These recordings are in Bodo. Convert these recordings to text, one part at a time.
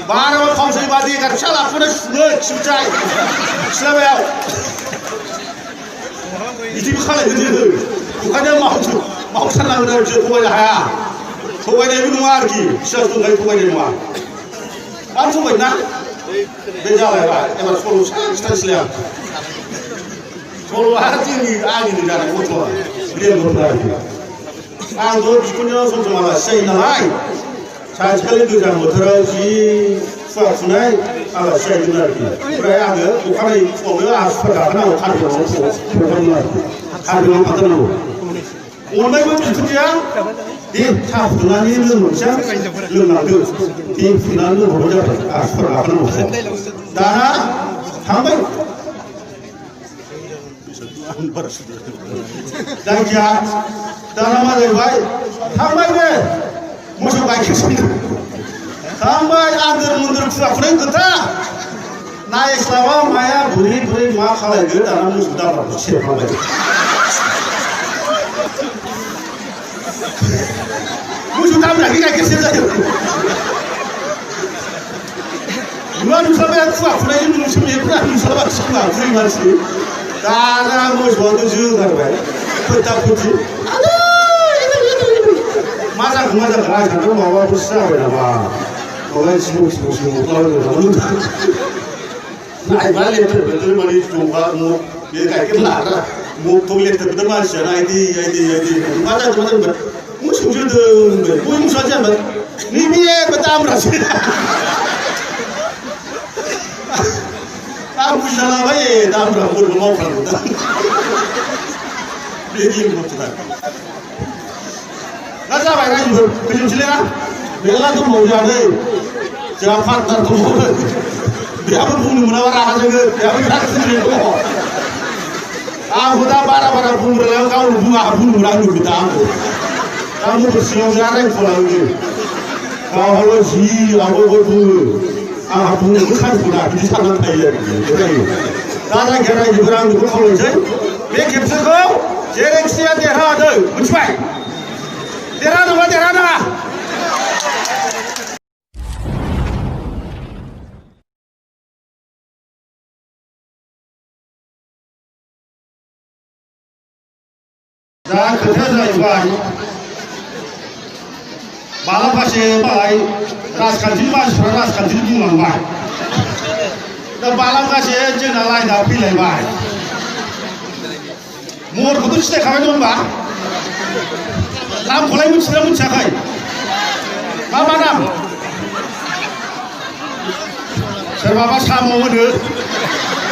बारह खावसे बादि गारसा लाफोनो सुनो खिबुचाय खिलाबायाव बिदिबो खालायदो जोङो ओंखायनो मावथारनांगोन आरो बिसोर थगायनो हाया थगायनायबो नङा आरोखि बिसास दंखायो थगायनाय नङा आरो थगायना बे जालायबाय एबार सल' खिथानोसैलाय आं सल'आ जोंनि आंनिनो जानाय गथ'आ रेमगोन आरोखि आंथ' बिखौनो सम सम आलासि जायो नालाय सानसेखालि गोजां बोथोराव जि खुवा खुनाय आलासि जाहैदोंमोन आरोखि ओमफ्राय आङो अखानायै फुङावनो आहा सुपार गाखोनांगौ खारजोनाव थांदोंमोन आरोखि खारजोनाव थांथारनांगौ अननायबो बिखुनजोआ दे साहा फुदुंनानै लोंहरनोसै लोंलांदो दे फुदुंनानै लोंहरबाय जाबाय आहा सुपार गाखोनांगौ दाना थांबाय जायखिया दाना मा जाहैबाय थांबाय बे मोसौ गाइखेर सोंदों थांबाय आन्दोर मुन्दोर खुवा खुनाय खोथा नायस्लाबा माया बुरै बुरै मा खालायगोन दाना मोसौ दाब्राखौ सेरखांबाय मोसौ दाब्राखै गाइखेर सेरजायो नुस्लाबाय खुवा खुनायजों नुस्लाबा खुवा खुरै मानसि दाना मोसौआनो जोगारबाय फोथा फोथि मा जाखो आं सानदों माबाफोरसो जाबाय नामा माबा सिमलाबायनानै नायबा लेथेर फेथेर माने जंगा बे गाइखेर लाग्रा मगथ' लेथेर फेथेर मानसियानो आइदि मा जादों मोसौ जोदों होनबाय बय मोसौआ जाबाय नैबे दामब्रासो आं बुजिलाबाय दामब्रा बोरबो मावफ्रांदों बे गेम गथ'ना दा जाबाय रायजोफोर फोजोबसैलै ना मेरला दंबावो जोंहा नै जोंहा पार्टनार दंबावो बेहाबो बुंनो मोनाबा रागा जोङो बेहाबो बिराद खुद्रिनो दङ आंबो दा बारा बुंग्रायाव गावनो बुङा बुंनो मोना होनदों दा आंखौ दा मटर सिङाव जा रायख'लाङो गावहाल' जि आवगायबो बुङो आंहा बुंनोबो खान्थिना बिदि साननानै थायो आरोखि जायो दा जायखिया रायजोफोरा आं बेखौ खावलायनोसै बे खेबसेखौ जेरैखिजाया देरहादों मिथिबाय देरहादोंबा देरहानाङा दा खोथाया जाहैबाय मालाबासो मालाय राजखान्थिनि मानसिफ्रा राजखान्थिनि बुंलांबाय दा मालाबासो जोंना लाइना फैलायबाय महरखौथ' सिनायखाबाय नङा होनबा नामखौलाय मिथिना मिथियाखै मा नाम सोरबाबा साम' होनो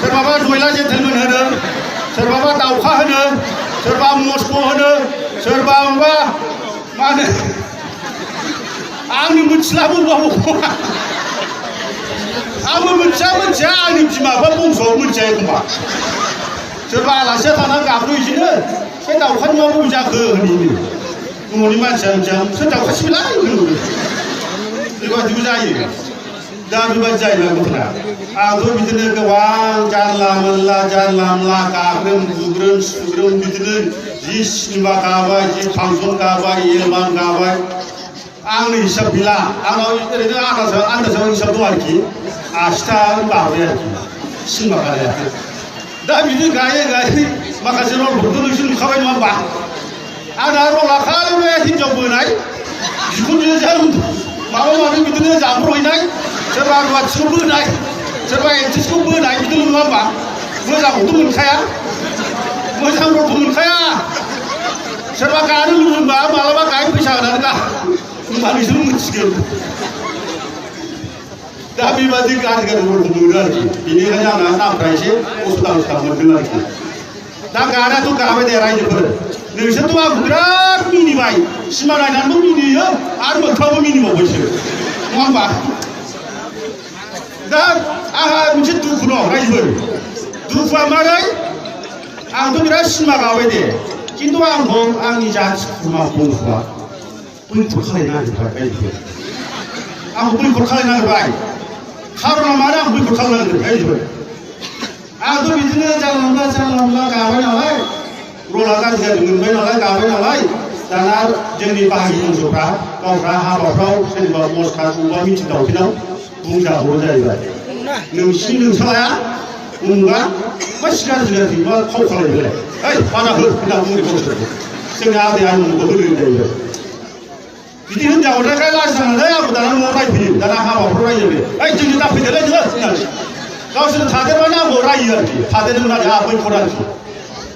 सोरबाबा जयला जेन्टेलमेन होनो सोरबाबा दाउखा होनो सोरबा मस्क' होनो सोरबा माबा मा होनो आंनि मिथिलाबो आंबो मिथिया आंनि बिमा बिफा बंस'आव मिथिया एखमबा सोरबा आलासिया थानानै गाबो बिदिनो बे दाउखानि मा बबे जाखो होनैनो न'नि मानसिया मिथिया सोर दाउखासैलाय बेबादिबो जायो दा बेबादि जायो गथ'ना आंथ' बिदिनो गोबां जानला मोनला गाग्रोम गुग्रोम सुग्रोम बिदिनो जि सिनेमा गाबाय जि फांसन गाबाय एलबाम गाबाय आंनि हिसाब गैला आंनाव ओरैनो आन्दाजाव हिसाब दं आरोखि 80ता गाबाय आरोखि सिनेमा गानाया दा बिदि गायै माखासे रलफोरखौ नोंसोर नुखाबाय नङा होमबा आंना रला खालि बे हिन्जाव बोनाय बिखुनजोजों माबा माबि बिदिनो जाब्रहैनाय सोरबा रुवाथिखौ बोनाय सोरबा एक्ट्रिसखौ बोनाय बिदिल' नङा होमबा मोजांखौथ' मोनखाया मोजां रलखौ मोनखाया सोरबा गानो लुबैबा मालाबा गाय फैसा होनानै गा होमबा नोंसोर मिथिगोन दा बेबादि गाज्रि रलखौ मोनो आरोखि बेनिखायनो आंना नामफ्रा एसे उसुदा मोनदों आरोखि दा गानायाथ' गाबाय दे रायजोफोर नोंसोरथ' आंखौ बिराद मिनिबाय सिनेमा नायनानैबो मिनियो आरो मोगथाङावबो मिनिबावबायसो नङा होमबा दा आंहा मोनसे दुखु दं रायजोफोर दुखुआ मारै आंथ' बिराद सिनेमा गाबाय दे खिन्थु आंखौ आंनि जाथि खुरमा बंस'आ बैखर खालायनो नागिरबाय रायजोफोर आंखौ बैखर खालायनो नागिरबाय खारना मानो आं बैखर खालामनांगोन रायजोफोर आंथ' बिदिनो जानला मोनला गाबाय नालाय रला गाज्रि मोनबाय नालाय गाबाय नालाय दाना जोंनि बाहागि बंस'फ्रा गावफ्रा हाबाफ्राव सोरनिबा मस्का बबेबा मिथिं दावथिनाव बुंजागौ जाहैबाय नोंसिनि नोंसालाया उमुगा मा सिगां सिगां मा फाव खालामबाय ओइ बाना हो होनना बुंनो गावसोरखौ जोंनि आदै आयंखौ होनो जाहैबाय बिदि हिनजावफ्रा लाजिनानै आंबो दाना न'आव रायफैयो दाना हाबाफ्राव रायो ओइ जोंनि दाफैदोलै नोङो होननानै गावसोर थादेरबानो आंबो रायो आरोखि थादेरनो होननानै आंहा बैखर आरोखि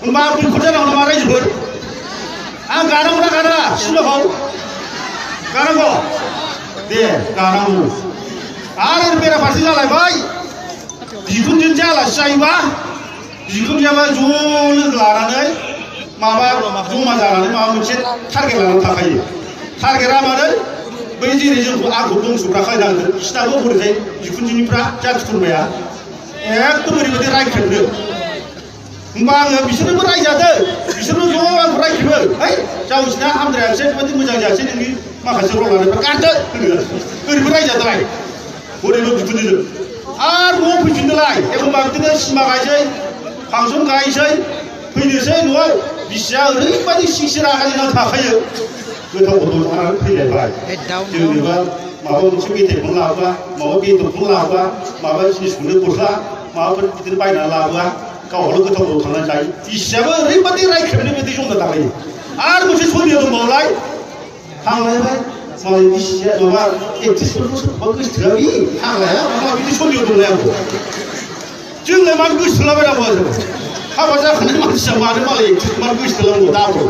होनबा बैखर जानांगौ नामा रायजोफोर आं गानांगौ ना गाना सिनेमाखौ गानांगौ दे गानांगौ आरो बेराफारसे जालायबाय बिखुनजोनिसो आलासि जायोबा बिखुनजोआबा ज' लोगो लानानै माबा जमा जानानै माबा मोनसे टारगेट लानानै थाखायो टारगेटआ मानो बै जेरै जोंखौ आंखौ दंस'ग्रा खायनांगोन बिसिनाबो हरैजाय बिखुनजोनिफ्रा जाथि खुरमाया एकदम ओरैबायदि रायख्रेबदों होमबा आङो बिसोरनोबो रायजादों बिसोरनो ज' आंखौ रायख्रेबो है जावसिना हामद्रायासै बेबायदि मोजां जायासै नोंनि माखासे रल लानायफ्रा गारदो होनो ओरैबो रायजादोलाय हरैबो बिखुनजोजों आरो न'आव फैफिनदोलाय एखमबा बिदिनो सिनेमा गायसै फांसन गायसै फैनोसै न'आव बिसिया ओरैबायदि सिंसि रागाजों थाखायो गोथाव गोथाव थानानै फैलायबाय जोंनोबा माबा मोनसे मेथाइखौनो लाबोआ माबा बेदरखौनो लाबोआ माबा जिनिसखौनो गस्ला माबाफोर बिदिनो बायनानै लाबोआ गावहाल' गोथाव गोथाव थांनानै जायो बिसियाबो ओरैबायदि रायख्रेबनाय बायदि जमना थाखायो आरो मोनसे सन्देह दंबावलाय थांलायबाय मालाय बिसिया माबा एक्ट्रिसफोरखौ सोरखौबा गोसोथोआबि थांलाया माबा बिदि सन्देह दंलाय आंखौ जोंलाय मानो गोसोथोलाबायनांगौ जों हाबा जाखानाय मानसिया मानो मालाय एक्ट्रिसखौ मानो गोसोथोलांगौ दाबो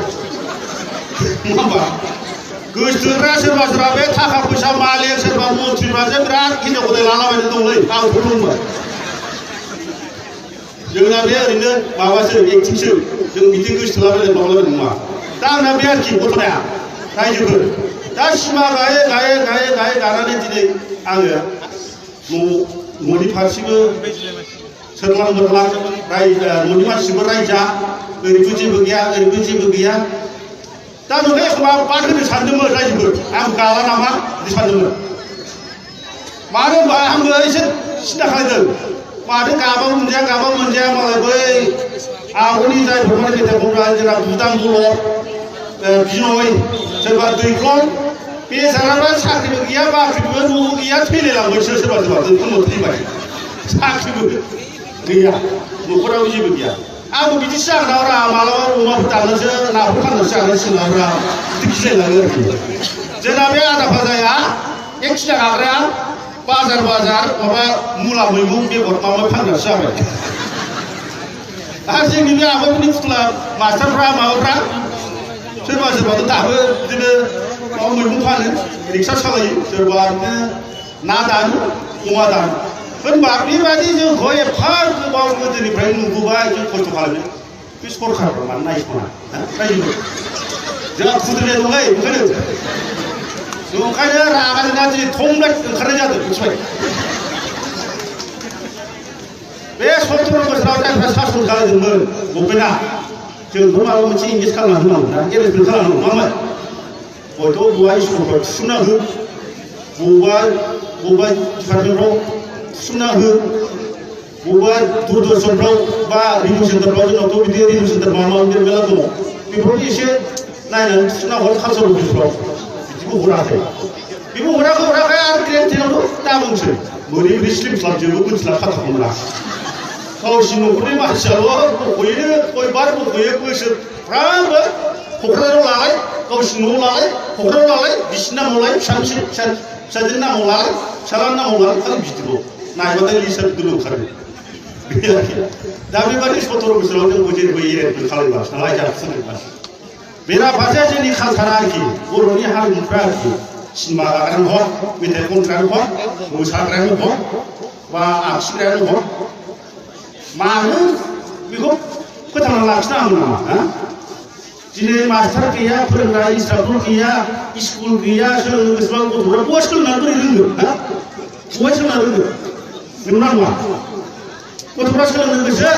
नङा होमबा गोसोथोग्रा सोरबा सोरबा बे थाखा फैसा मालिक सोरबा मन्थ्रिफ्रासो बिराद हिनजाव गोदान लालाबायनो दंलै आंथ' दंमोन जोंना बे ओरैनो माबासो एक्टिंसो जों बिदि गोसोथोलाबायनाय माबालाबायनाय नङा दा आंना बे आरोखि घटनाया रायजोफोर दा सिमा गायै गायै गायै गायै गानानै दिनै आङो न'नि फारसेबो सोरलां बोरलां न'नि मानसिबो रायजा ओरैबो जेबो गैया ओरैबो जेबो गैया दा नोङो एखमबा बाद होनो सानदोंमोन रायजोफोर आं गाला नामा बिदि सानदोंमोन मानो होनबा आंबो एसे सिन्था खालामदों माथो गाबाबो मोनजाया मालाय बै आगोलनि जायफोर माने मेथाइ खनग्रा जोंना बुदां बर' बिनय सोरबा दैखर बे जाग्राफ्रा साख्रिबो गैया बाख्रिबो न'बो गैया थैलायलांबायसो सोरबा सोरबा दैखर थैबाय साख्रिबो गैया न'खरावबो जेबो गैया आंबो बिदिसो जाग्राफ्रा मालाबा अमाफोर दाननोसो नाफोर फाननोसो जानो सोलाब्रा बिदि गिलायलाङो आरोखि जोंना बे आदा फाजाया एक सिना गाग्राया बाजार माबा मुला मैगं बेगर माबा फानग्रासो जाबाय आरो जोंनि बे आबादनि फुथुला मास्टारफ्रा माबाफ्रा सोरबा सोरबाथ' दाबो बिदिनो माबा मैगं फानो रिक्सा सालायो सोरबा बिदिनो ना दानो अमा दानो होनबा बेबायदि जोंखौ एफा गोबाव गोदोनिफ्राय नुबोबाय जों खस्थ' खालामो बे सरकारफ्रा मानो नायस'ना रायजोफोर जोंहा खुद्रिनाय दंलै ओंखायनो रागा जोंना दिनै थंब्लेट ओंखारनाय जादों मिथिबाय बे 17 बोसोराव जायफ्रा सासन खालामदोंमोन गभर्नमेन्टआ जोंथ' माबा मोनसे इंगेज खालामना होनांगौ ना एरेन्जमेन्ट खालामनांगौ नङामोन हयथ' बबेबा स्कुलफ्राव थिसनना हो बबेबा डिपार्टमेन्टफ्राव थिसनना हो बबेबा दूरदर्शनफ्राव बा रेडिअ सेन्टारफ्राव जोंनावथ' बिदि रेडिअ सेन्टार माबा माबि मेरला दङ बेफोरखौ एसे नायनानै थिसनना हर कालसारेल अफिसफ्राव बिदिखौ हराखै बेबो हराखै आरो ग्रेड 10आवथ' दाबुंसै बोरै स्लिम खालामजोबो मोनथिला खाथाखौ मोना गावसिनि न'खरनि मानसियाल' बख'यो कयबार बख'यो बोसोरफ्रामबो क'क्राझाराव लालाय गावसिनि न'आव लालाय क'क्राझाराव लालाय बिसिनि नामाव लाय फिसाजोनि नामाव लालाय फिसालानि नामाव लालाय खालि बिदिल' नायबाथाय लिस्टआ बिदिल' ओंखारो बे आरोखि दा बेबादि 17 बोसोराव जोंबो जेबो एरेन्जमेन्ट खालामगासिनो नालाय जाफुनांगासिनो बेराफारसे जोंनि कालसारा आरोखि बर'नि हारिमुफ्रा आरोखि सिनेमा गाग्रायानो हक मेथाइ खनग्रायानो हक मोसाग्रायानो हक बा आखिग्रायानो हक मानो बेखौ फोथांना लाखिनांगौ नामा दिनै मास्टार गैया फोरोंग्रा इन्सट्राक्टर गैया स्कुल गैया सोलोंनो गोसोबा गथ'फ्रा बहा सोलोंनानै बोरै रोंगोन बहा सोलोंनानै रोंगोन नंगौना नङा गथ'फ्रा सोलोंनो गोसो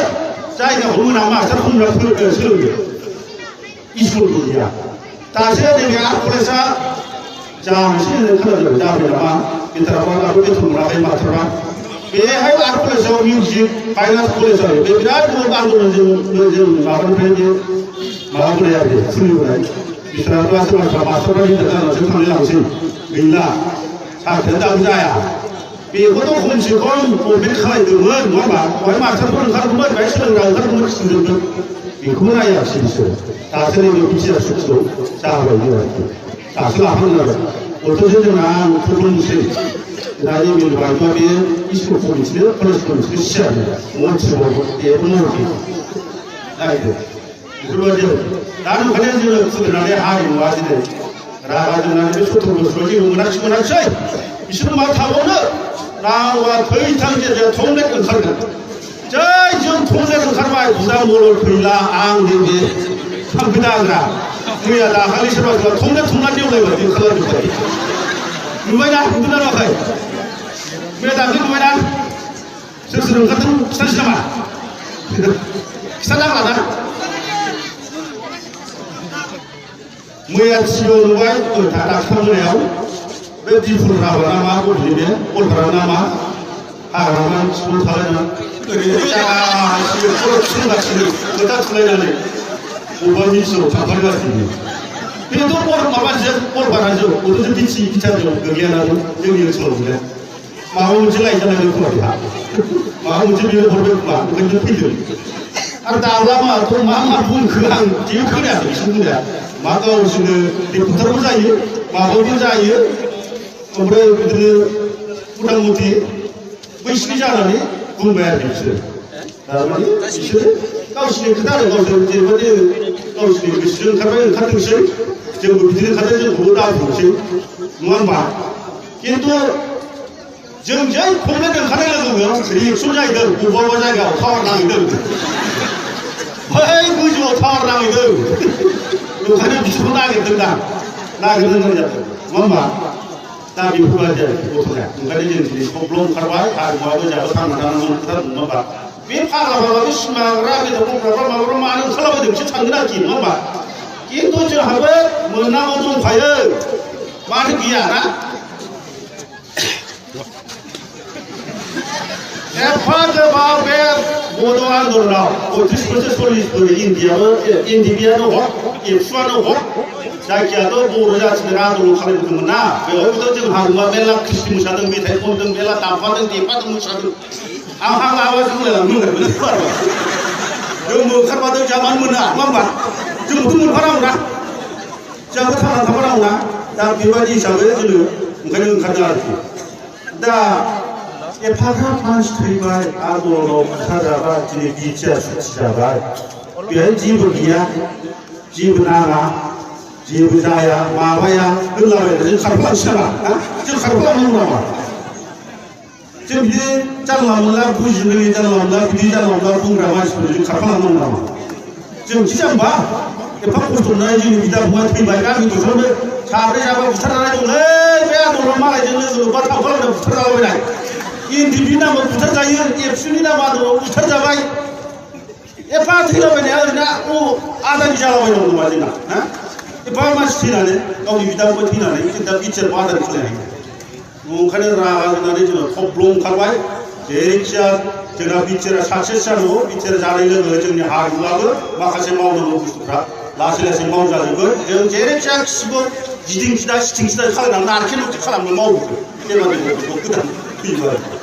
जायगाखौ मोना मास्टार खनग्रा सोलोंनो स्कुलबो गैया दासो नैबे आर्ट कलेजआ जानोसै खोनादों जाबाय नामा बेथाराबा दाबो बेथन मोनाखै मास्टारफ्रा बेहाय आर्ट कलेजआव मिउजिक फाइन आर्ट कलेजआव बे बिराद गोबां आन्दलन जों माबानिफ्राय माबाबोनाय आरोखि खुलिबोनाय बिसोरहा सोरबा सोरबा मास्टारफ्रा हिनजाव जानासो थांलाय लांसै गैला साख्रिया दाबो जाया बेखौथ' खमसे खम गभर्नमेन्ट खालायदोंमोन नङा होमबा बहाय मास्टारफोर ओंखारदोंमोन बेहाय सोलोंग्रा ओंखारदोंमोन थिनदोंमोन बेखौबो नायाखिसै बिसोरो दासो नैबे बिटिआर सुथियाव जाबाय आरोखि दासो लाफांदों आरो गथ'जों जोंना आं खुलुमनोसै दा जोंनि बायबा बे स्कुल कमिटिनो कलेज कमिटिनो सियार मन्थ्रिबाबो बेबो मावखै नायदो बेफोरबायदि दा ओंखायनो जोङो खुलिनानै हारिमुवा दिनै रागा जोंनानै बे 17 बोसोराव जेबो मोनाखिसै बिसोर मा थाबावनो नावा थैथां जेरै थंलेट ओंखारगोन जै जों थंलेट ओंखारबाय बुदा मलर फैला आं नैबे थाम्फै दाग्रा मैया दाखालि सोरबा सोरबा थंलेट थंला देवलायबाय ओंखारलाजोब्बाय नुबायना नुदोंना नुवाखै मैया दाखालि नुबायना सोर सोर ओंखारदों खिथानोसै नामा खिथानांला ना मैया टिभिआव नुबाय डाक्टार मोनायाव बे दिफुर राबा ना मा गथ'नि बे गलपारा ना मा हाग्रामा स्कुल थालायना ओरैनो जागासिनो खर' थिखांगासिनो खोथा थुलायनानै बबेबा मिथिनाव थांफागासिनो बेथ' माबाजों गलपाराजों गथ'जों बिटि गिटारजों गोग्लैयानानै जोंनि ओनसोलाव गैया माबा मोनसे लायजानांगौ खोमा बेहा माबा मोनसे बियो हरबाय खोमा ओंखायनो फैदों आरो दाब्ला माथ' मा बुंखो आं जेबो खोनायाखै बिसोर बुंनाया मा गावसोरनो रिपर्टारबो जायो माबाबो जायो ओमफ्राय बिदिनो मथा मथि बैसोनि जानानै बुंबाय आरो बिसोरो थारमाने बिसोरो गावसोरनि खोथा आरो गावसोर जेनेबा गावसोरनि गोसोजों ओंखारदोंसै जोंबो बिदिनो ओंखारदों जोंखौबो दाबुंसै नङा होनबा खिन्थु जों जै कमप्लेन ओंखारनाय लोगो लोगो रिएक्सन जाहैदों बबेबा जायगायाव टावार नांहैदों बै गोजौआव टावार नांहैदों ओंखायनो बिसोरखौ नागिरदों दा नागिरनो गोनां जादों नङा होनबा दा बेफोरबायदि गथ'या ओंखायनो जों दिनै थब्ल' ओंखारबाय हारिमुवाबो जोंहाबो थांना थानांगौ खोथा नङा होनबा बे फाग्लाफ्राबो सिमाग्रा बेदर बंग्राफ्रा माबाफ्रा मानो ओंखारलाबायदों बिसोर सानगोन आरोखि नङा होनबा खिन्थु जोंहाबो मोननांगौ दंखायो मानो गैया ना एफा गोबाव बे बड' आन्दलनाव 35 बोसोर 40 बोसोर इन्डियाबो एनडिबिआनो हक एबसुआनो हक जायखियाथ' बर' जाथिनि आन्दलन खालामदोंमोन ना बेवहायबोथ' जों हारिमुवा मेरला ख्रिस्टि मोसादों मेथाइ खनदों मेरला दामफादों देफादों मोसादों आं हां लाबासो बुंलायलांनो जोंबो ओंखारफादों जाबानो मोना नङा होनबा जोंबोथ' मोनफानांगौ ना जोंबो थांनानै थाफानांगौ ना दा बेबायदि हिसाबै जोङो ओंखायनो ओंखारदों आरोखि दा एफाग्राब मानसि थैबाय आन्दलनाव बुथारजाबाय दिनै बिटिआर सुथि जाबाय बेहाय जेबो गैया जेबो नाङा जेबो जाया माबाया होनलाबायना जों खारफालांसै नामा जों खारफालांनांगौ नामा जों बिदि जानला मोनला बुजिनो रोङि जानला मोनला बिदि जानला मोनला बुंग्रा मानसिफोर जों खारफालांनांगौ नामा जों खि जाम्बा एफा खस्थ' मोननानै जोंनि बिदा फंबाय थैबाय गामि दरसेयावनो साब्रै साबा बुथारजानाय दंलै बे आन्दलन मालायजों लोगो लोब्बा थांफालांना बुथारजालाबायनाय एनडिबि नामाव बुथारजायो एबसुनि नामा दङ बुथारजाबाय एफा थैलाबायनाया ओरैनो आदानि जालाबायनांगौ नङा जोंना ना एफा मानसि थैनानै गावनि बिदा फंबाय थैनानै जों दा बिटिआरखौ आदानि खालायनो ओंखायनो रागा जोंनानै जोङो थब्ल' ओंखारबाय जेरैखिया जोंना बिटिआरआ साक्सेस जानांगौ बिटिआर जानाय लोगो लोगो जोंनि हारिमुवाबो माखासे मावनांगौ बुस्थुफ्रा लासै लासै मावजाजोबगोन जों जेरैखिया गासिबो गिदिं खिदा सिथिं खिदा खालामनानै नारखेल नुथि खालामनो मावबोगोन जेब्ला जों गोदान फैयो आरो